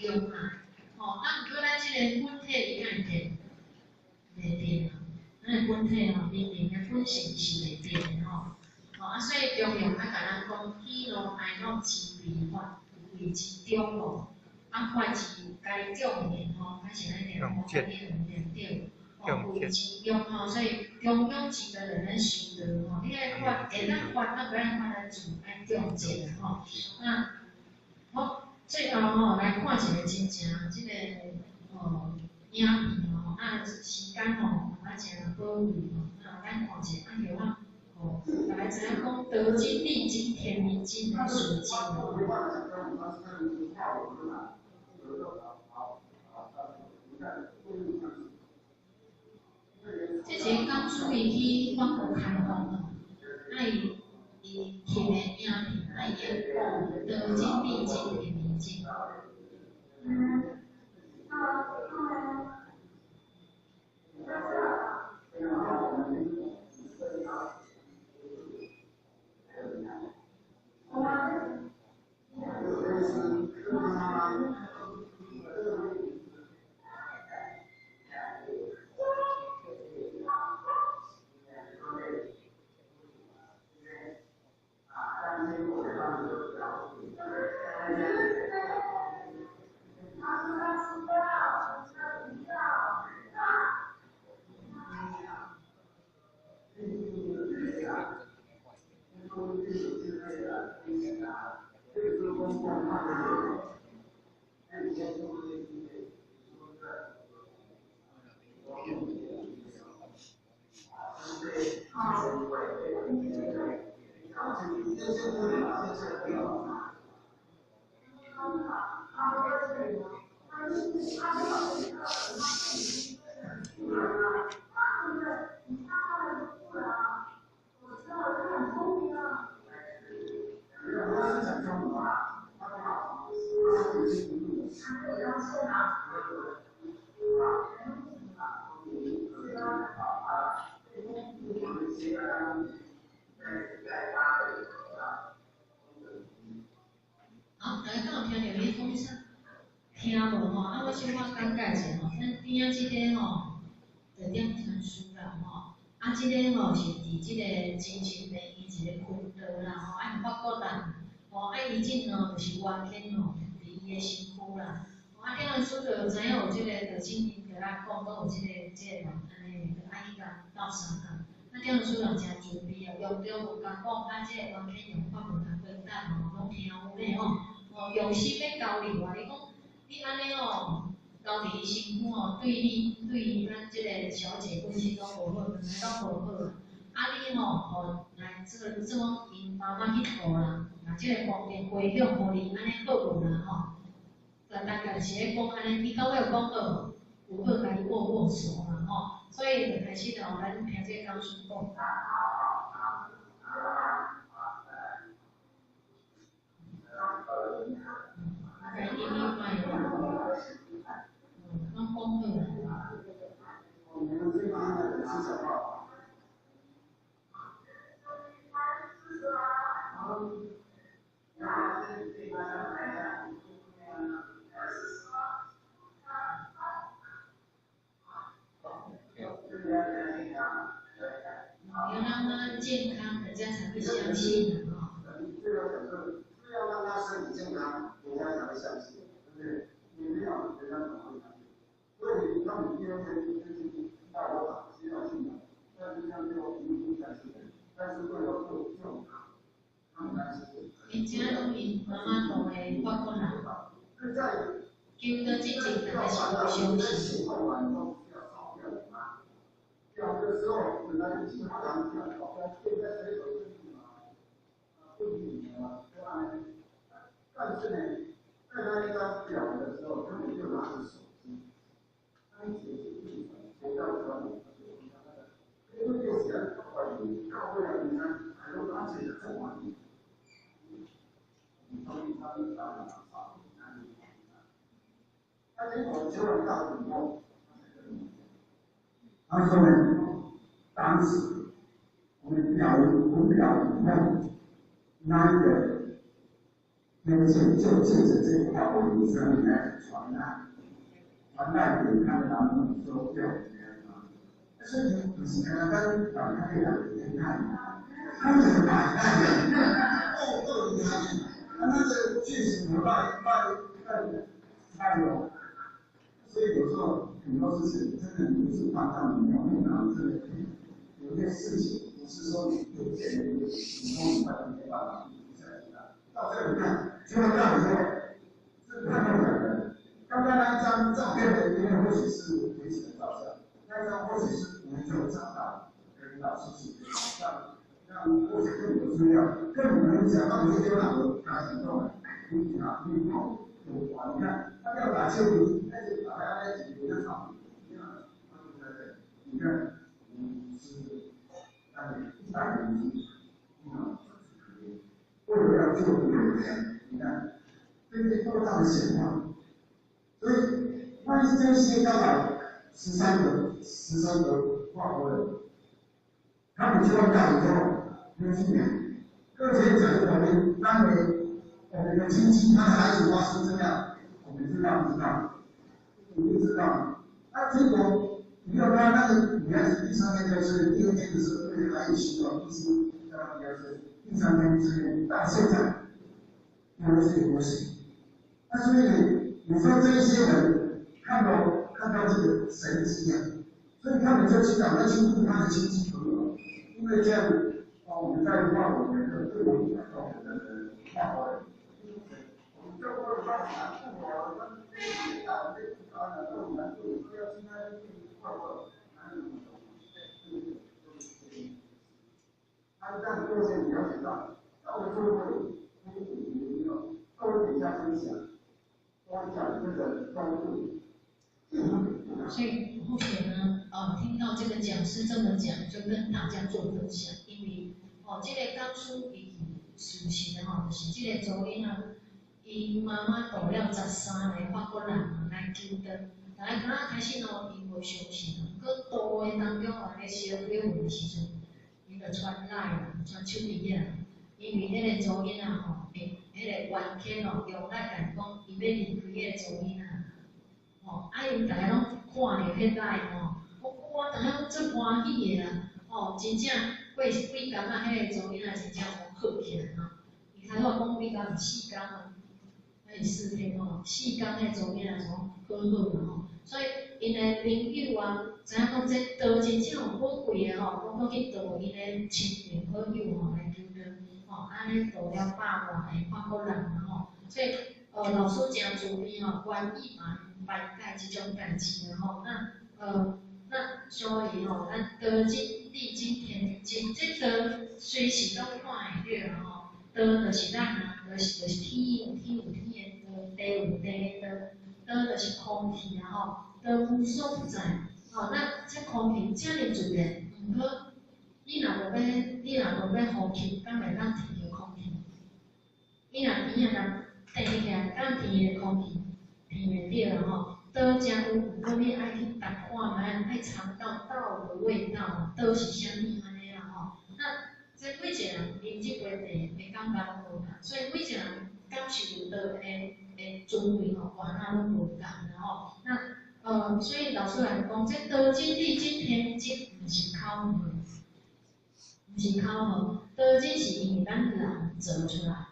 用啊。吼，啊，毋過咱這个本體伊敢會變？袂變啊。咱的本體吼，明明的本性是袂變的吼。吼，啊，所以中庸啊，共咱講喜怒哀樂之悲法，無為之中吼。啊，法之該眾言吼，較是咱念講法念對。吼，為之中吼，所以中庸之道就咱修道吼。你愛法，會當法，啊，不愛法咱就愛中正吼。那好，最後吼來看一個真正這个吼影片吼，啊時間吼啊誠寶貴吼，啊咱看一下啊叫我吼，大家知影講德金、利金、天明金的水晶吼。這一个講師伊去法國開放吼，啊伊伊翕的影片，啊伊咧講德金、利金、天明金。好，大家敢有聽著伊講啥？聽無吼？啊，我小可講解一下吼，咱邊仔這个吼，就點傳輸啦吼。啊，這个吼是佇這个精神病院一个訓導啦吼，啊，法國人吼，啊，伊這吼就是完全吼佇伊的身軀啦。啊，點傳師就知影有這个，就進前就咱講，講有這个人按呢，就愛去共鬥相共。啊，點傳師人誠慈悲啊，用中文共講，啊，這个完全用法文共回答吼，攏聽有咧吼。吼，用心欲交流啊！伊講你按呢吼，交佇伊身軀吼，對你對咱這个小姐本身攏無好，兩个攏無好。啊，你吼，吼來這個這講𪜶媽媽去吐啦，若這个方便回向予你，按呢好無啦吼？大概是咧講按呢，伊到尾有講好，有好共伊握握手啦吼。所以就開始吼，咱聽這個講師講。啊，伊你莫攏講好啦。要讓他健康，人家才會相信啊！這個是要讓他身體健康，人家才會相信，對不對？你沒有，人家怎麼會相信？所以你當你今天就是大我需要信仰，但是像這種不相信，但是會有這種他們擔心。因遮攏𪜶媽媽當的法國人，求道進前，大家是無相信。表的時候，本來就講表，現在隨手就嘛，不理嘛，對吧？但是呢，在那一張表的時候，他們就拿着手機，他們寫寫寫到表裡，因為這些教會啊，你看，還有他寫的這麼他結果求了大以後，他說呢，當時我們表我們表以後，那一個那个就借着这个法国女生来传爱，传爱给他的男朋友说要离开他，但是不是刚刚把他给两天看，他怎么买爱的？哦，到底他那个确实有卖卖卖卖哦，所以有时候很多事情真的不是放在你表面上，真的有些事情不是说你有钱你你没办法。到这里看，就会让你说，这看到两个。刚刚那一张照片的，因为或许是平时的照相，那一张或许是无意中找到，跟老师去让让或许更有资料，更有人讲到你这让我感行动了，你啊，你好，有哇，你看他要打球，那就打下来几个场，你看，是大概100年，为了要救别人，你看，这些多大的险况！所以，万一这些刚好13个法国人，他们就要干以后，没几年，各自讲我们的亲戚，他的孩子发生这样，我们知道不知道？我们知道。啊，结果你要看那个女孩子第三天就是，第二天的时候，对还有需要医生，当然是。第三天之内到现在，都是不行。那所以你说这一些人看到这个神迹啊，所以他们就去赶快去问他的亲戚朋友，因为这样，哦，我们在法国人的对我们来说的法国人，我们中国的法国人，不好，他这样多些了解到，到了最后，那个没有，多底下分享，多讲这个关注。所以后学呢，听到这个讲师这么讲，就跟大家做分享。因为哦，这个讲师伊事实的吼，就是这个查某囡仔，伊妈妈带了13个法国人来求道，但是刚开始哦，伊无相信，阁道的当中啊，咧烧鬼魂的时阵，伊就传来啦，传手机啊，因为彼个查某囡仔吼，会彼个冤客哦，用来共讲，伊欲离开彼个查某囡仔，吼，啊，𪜶逐个拢看著彼来吼，我逐个拢足欢喜的啦，吼，真正过几工啊，彼个查某囡仔真正好起来吼。伊开始讲几工是4工啊，还是4天吼？4工彼个查某囡仔就好好啦吼。所以𪜶的朋友啊，知影讲这道真正有宝贵的吼，讲阁去度𪜶的亲朋好友吼来求道，吼，按呢度了100外个法国人啊吼。所以老师诚慈悲吼，愿意嘛排解这种代志啊吼。那所以吼，咱道真、地真、天真，这道随时拢看会著吼。道就是咱啊，就是天有天有天的道，地有地的道，道就是空气啊吼，道无所不在。吼，那这空气遮尔自然，毋过你若无欲呼吸，敢会当闻著空气？你若鼻仔共闭起来，敢闻著空气？闻袂著啦吼。道诚有，毋过你爱去逐看觅，爱尝到道的味道，道是啥物按呢啦吼。那这每一个人啉这杯茶会感觉拢无仝，所以每一个人感受道的滋味吼，原来拢无仝啦吼。那所以老师来讲，这道真、理真、天真，毋是口号，毋是口号。道真是因为咱人做出来，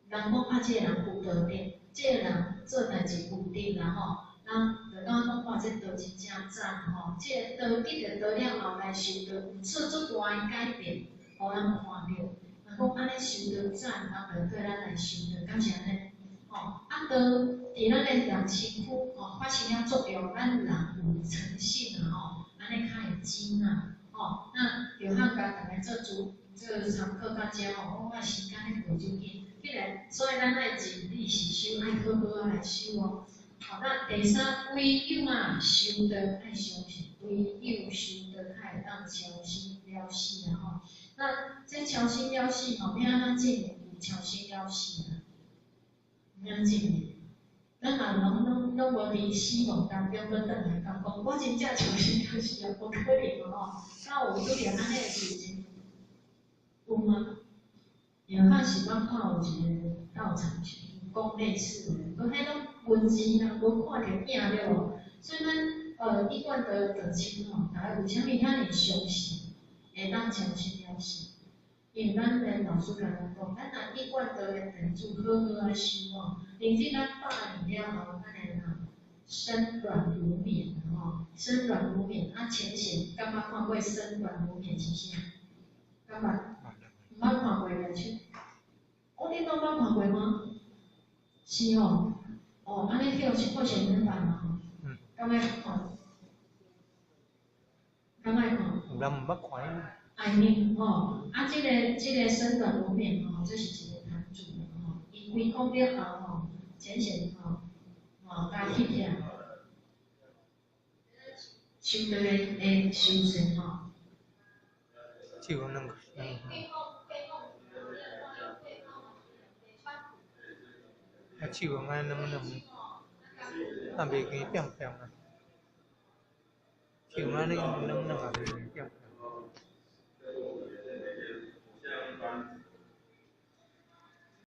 人讲啊，这个人有道德，这个人做代志有德啦吼。人就感觉讲哇，这道真正赞吼，这个道得着道了后来受道，有做足大的改变，予人看著。人讲按呢受道赞，人就对咱来受道，敢是按呢？吼，啊道伫咱的人身躯吼发生了作用，咱人有诚信啊吼，按呢较会真啊，吼。那就向共逐家做主做参考到遮吼，我时间咧过真紧，既然所以咱爱尽力是修，爱好好仔来修哦。好，那第三，唯有啊修道爱相信，唯有修道才会当超生了死啊吼。那这超生了死吼，欲按怎证明有超生了死啊？欲按怎证明？咱嘛拢无伫死亡当中阁转来讲讲，我真正超生了死啊，无可能哦吼。敢有拄著按呢个事情？有吗？有看是我看有一个道场是。講類似的，講彼攏文字啦，無看著影對無？所以咱一貫的等親吼，大家為啥物遐爾相信會當長生了死？因為咱的老師共咱講，咱若一貫道的弟子好好仔修吼，認真咱100年了後，咱會哪身軟如棉吼，身軟如棉。啊，淺顯敢捌看過身軟如棉是啥？敢捌？毋捌看過來手。哦，恁攏捌看過嗎？是吼，哦，按呢叫過前兩版嘛。嗯。敢愛看？敢愛看？有人毋捌看。按呢吼，啊，這個身軟如棉吼，這是一個壇主吼，伊開講了後吼，淺顯吼，吼，共翕起來，修道的修仙吼。手兩個。嗯。啊，手按呢軟軟，啊，袂驚變變啊。手按呢軟軟也袂。